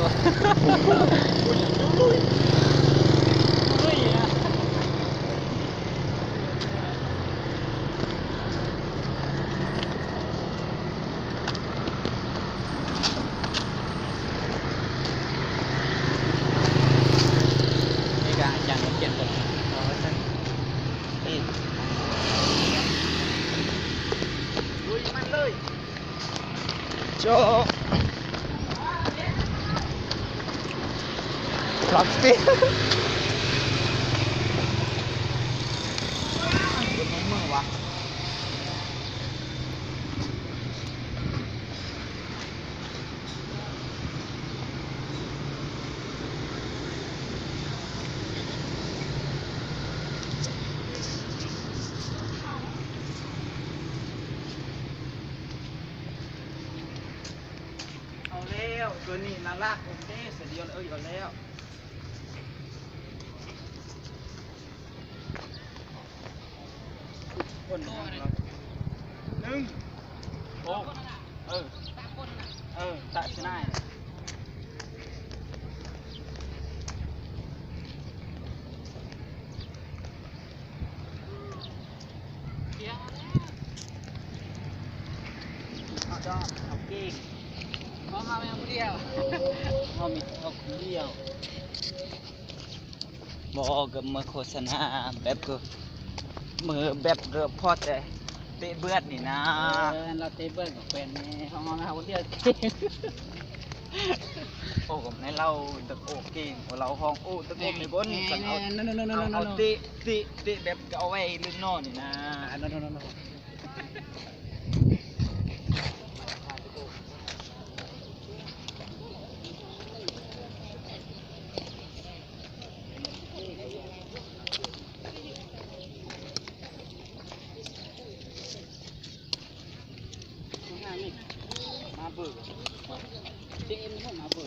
ນີ້ກະອາຈານມາປ່ຽນຕົວ ເອີ ເອີ ລຸຍມັນເລີຍ. ໂຈະ ລັກສະປີດ ເປັນຂອງເມືອງວະ. ເອົາແລ້ວ ຕົວນີ້ນະລະ ໂອເຄ ສະດຽວເອີຍ ເອົາແລ້ວ ຄົນໜຶ່ງ ໜຶ່ງ ໂອ້ ເອີ ເອີ ຕາຊະນາຍ. ເອົາດອກ ເອົາເກັ່ງ ເອົາມາແມ່ນຜູ້ດຽວ ເອົາມີເອົາຜູ້ດຽວ. ບໍ່ ກະເມືອໂຄສະນາ ແບບກະເມືອແບບກະພໍແຕ່ເຕະເບືອດນີ້ນາ. ເອີ ລາວເຕະເບືອດກະແມ່ນແນ່ ເຮົາມາເຮົາດຽວ. ໂອ້ ກະແມ່ນລາວຕະໂກເກັ່ງ ລາວຮ້ອງໂອ້ຕະໂກເປັນຄົນ ຄັນເອົາ ເອົາເຕະ ເຕະ ເຕະແບບກະເອົາໄວ້ເລື່ອງນອນນີ້ນາ. ມາເບີ ເຈເອັມ ມາເບີ.